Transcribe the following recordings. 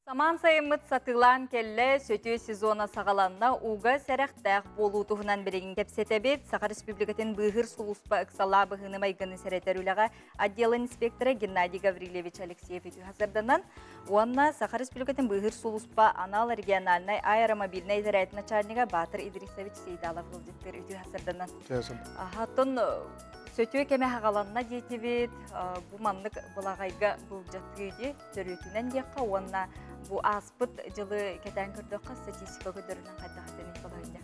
Самаан сайыммыт сатыылаан кэллэ, сөтүө сезона саҕаланна, ууга сэрэхтээх буолуу туһунан билигин кэпсэтэбит. Саха Республикатын быыһыыр сулууспа ыксалаа быһыыны-майгыны сэрэтэр үлэҕэ отделын инспектора Геннадий Гаврильевич Алексеев үтүө сырданан уонна Саха Республикатын быыһыыр сулууспа анал региональнай аэромобильнай этэрээт начальнига Баатыр Идрисович Сейдалов ыалдьыттыыр үтүө сырданан. Оттон сөтүө кэмэ хаҕаланна диэтибит, бу маннык былаҕайга былдьатыы дии төрүөтүнэн диэххэ уонна бу ааспыт дьылы кэтээн көрдөххө статистика көрдөрүнэн хайдах этэрин балаһыанньа.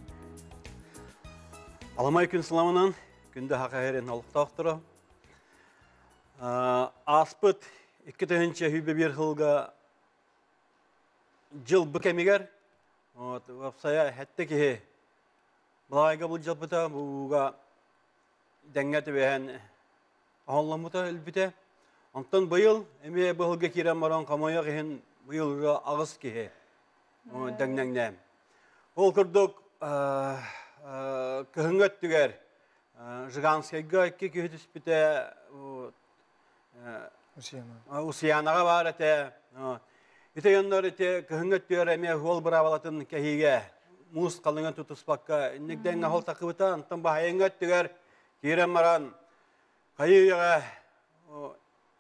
Аламай күн сыламынан күндү хахаһерин олохтоохторо. Ааспыт 2021 сылга дьыл бу кэмигэр вот, уопсайа хэттэ киһи былаайга былдьаппыта бууга дэҥҥэ түбэһэн оһолломмута өлбүтэ. Онтон быйыл эмиэ быһылга киирэн баран хомойуох иһин быйылга аҕыс киһи дэҥнэҥнээн. Ол курдук кыһыҥҥы өттүгэр Жиганскайга икки киһи түспүтэ, Усуйаанаҕа баар этэ. Ити дьоннор ити кыһыҥҥы өттүгэр эмиэ суол быраабылатын кэһиигэ муус халыҥын тутуспакка инник дэҥҥэ хол такыбыта. Онтон баһайыҥҥы өттүгэр киирэн баран хайыы-үйэҕэ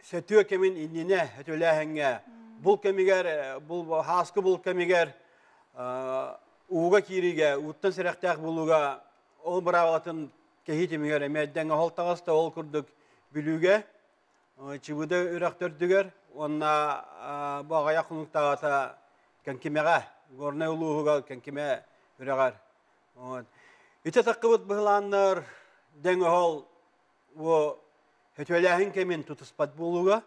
сөтүө кэмин иннинэ өтүлээһиҥҥэ бул кэмигэр бул хааскы бул кэмигэр ууга киириигэ ууттан сэрэхтээх буолууга ол быраабылатын кэһии түмүгэр эмиэ дэҥҥэ хол таҕыста. Ол курдук Бүлүүгэ Чыбыда үрэх төрдүгэр уонна бу аҕыйах хонуктааҕыта Кэҥкимэҕэ, Горнай улууһугар Кэҥкимэ үрэҕэр. Ити таххыбыт быһылааннар дэҥ оһол бу хөтүөлээһин кэмин тутуспат буолууга.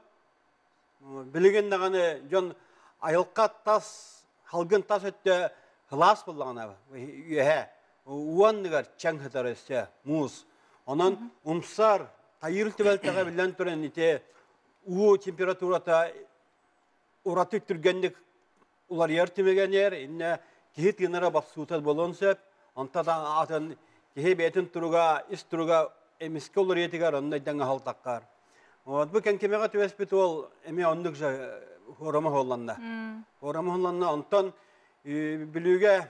Билигин даҕаны дьон айылҕа тас, халгын тас өттө сылаас буоллаҕына үөһэ уонныгар чэҥ сытар өссө муус. Онон умсар, тайыыр түбэлтэҕэ биллэн туран ити уу температурата ураты түргэнник уларыйар түмэгэнээр иннэ киһи тыынара бопсуута буолуон сөп. Онтон атын киһи бэйэтин туруга, ис туруга эмискэ уларыйытыгар онно дэҥ аһалтаккар. Вот бу кэнкимэҕэ түбэспит уол эмиэ оннук же хуорама хуолланна. Хуорама хуолланна онтон Бүлүүгэ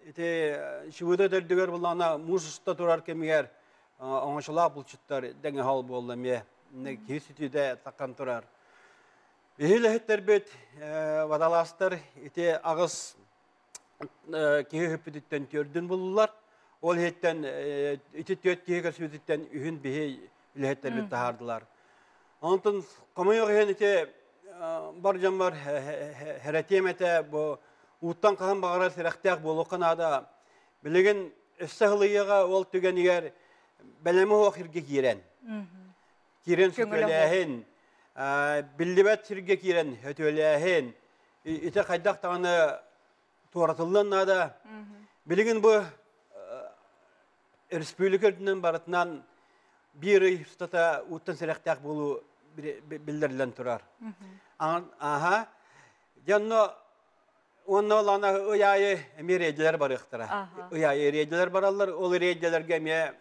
ити Чыбыыда төрдүгэр буллаҕына муус уста турар кэмигэр оҥочолоох булчуттар дэҥ аһал буолла эмиэ киһи сүтүүтэ таххан турар. Биһи үлэһиттэрбит водолазтар ити аҕыс киһи үһүппүтүттэн түөрдүн буллулар. Ол иһиттэн ити түөрт киһи көрсүбүтүттэн үһүн биһи үлэһиттэрбит таһаардылар. Онтон хомойуох иһин ити бар дьоммор хэрэтиэм этэ бу ууттан хаһан баҕарар сэрэхтээх буолуохха наада. Билигин өссө сылыйыаҕа ол түгэнигэр бэлэми оһох сиргэ киирэн киирэн сөтүөлээһин, биллибэт сиргэ киирэн сөтүөлээһин ити хайдах даҕаны туоратыллыан наада. Билигин бу республика үрдүнэн барытынан биир ый устата ууттан сэрэхтээх буолуу биллэриллэн турар. Аха. Дьонно уонна ол ана ый аайы эмиэ рейдэлэр барыахтара. Ый аайы рейдэлэр бараллар. Ол рейдэлэргэ эмиэ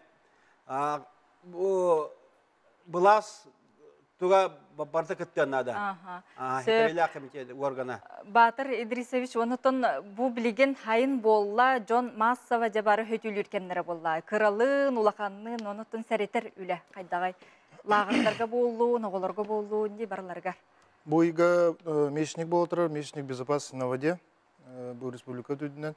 бу былаас туга барыта кыттыан наада. Хитэрилээх комитет органа. Баатыр Идрисович, онутун бу билигин хайын буолла, дьон массово дьэ бары хөтүүлүүр кэмнэрэ буолла. Кыралыын, улаханныын, онутун сэрэтэр үлэ хайдаҕай? Лааҕырдарга буоллун, оҕолорго буоллун, дии барыларыгар. Бу ыйга месячник буола турар, месячник безопасности на воде бу республика үрдүнэн.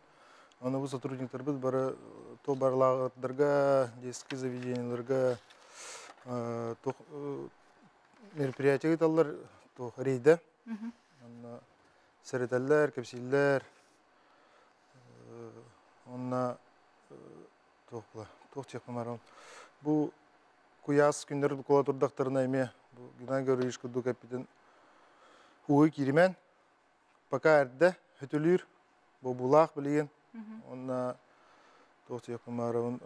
Аны бу сотрудниктарбыт бары то барылааҕырдарга, детские заведенияларга туох мероприятие ыыталлар, туох рейдэ. Онно сэрэтэллэр, кэпсииллэр. Онно туох була, туох диэхпин баарым. Бу куйаас күннэр куола турдахтарына эмиэ бу Геннадий Гаврильевич курдук эппитин ууга кииримэн пока эрдэ хөтөлүүр бобуулаах билигин уонна туох диэхпин баарабын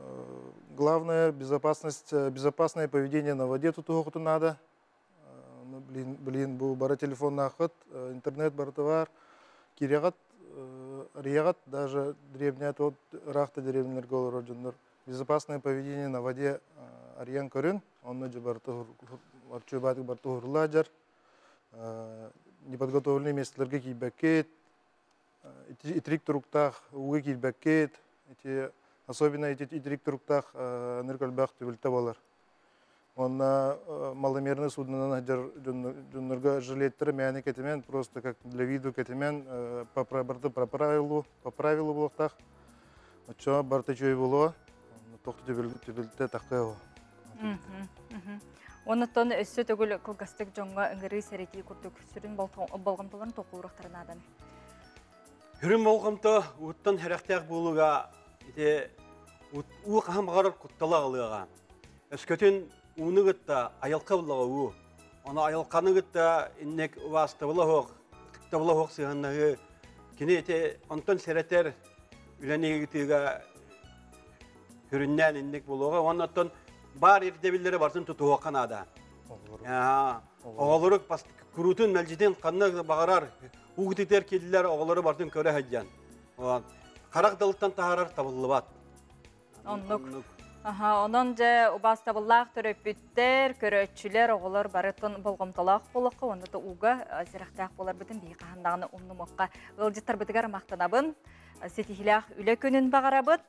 главное безопасность безопасное поведение на воде тутуһуоххутун наада. Блин, блин бу бары телефоннааххыт, интернет барыта баар, киирэҕит, арыйаҕыт, даже древняя тот ыраах да деревняларга олорор дьоннор безопасное поведение на воде арыйан көрүн, онно дьэ барыта арчуйбаатык барыта уһурлаа дьар, неподготовленный местоларга киирбэккит. Итирик туруктаах ууга киирбэккит, ити особенно ити итирик туруктаах ынырык элбэх түбэлтэ буолар. Уонна маломерный суднонан сылдьар дьоннорго жилеттары мээнэ кэтимэн, просто как для виду кэтимэн, по правилу, по правилу буолуохтаах. Оччоҕо барыта үчүгэй буолуо, туох да түбэлтэ таххыа. Оннуттан өссө төгүл кылгастык дьоҥҥо ыҥырыы сэрэтии курдук сүрүн болҕомтолорун тохтуулуохтарын нааданы. Сүрүн болҕомто ууттан сэрэхтээх буолууга ити уу хаһан баҕарар куттала аҕалыаҕа. Өскөтүн ууну кытта айылҕа буллаҕа уу. Ону айылҕаны кытта инник убаастабыла суох, ытыктабыла суох сыһыаннаһыы кини ити онтон сэрэтэр үлэни ыытыыга сүрүннээн инник буолуоҕа. Уонна оттон баар ирдэбиллэри барытын тутуһуохха наада. Оҕолору куруутун мэлдьитин ханна баҕарар уу кытытыгар киирдилэр оҕолору барытын көрө сылдьан. Харах далыттан таһаарар табыллыбат. Оннук. Аха, онон дьэ убаастабыллаах төрөппүттэр, көрөөччүлэр, оҕолор барытын болҕомтолоох буолуохха уонна да ууга сэрэхтээх буоларбытын биһи хаһан даҕаны умнумуохха. Ыалдьыттарбытыгар махтанабын. Ситиһиилээх үлэ күнүн баҕарабыт.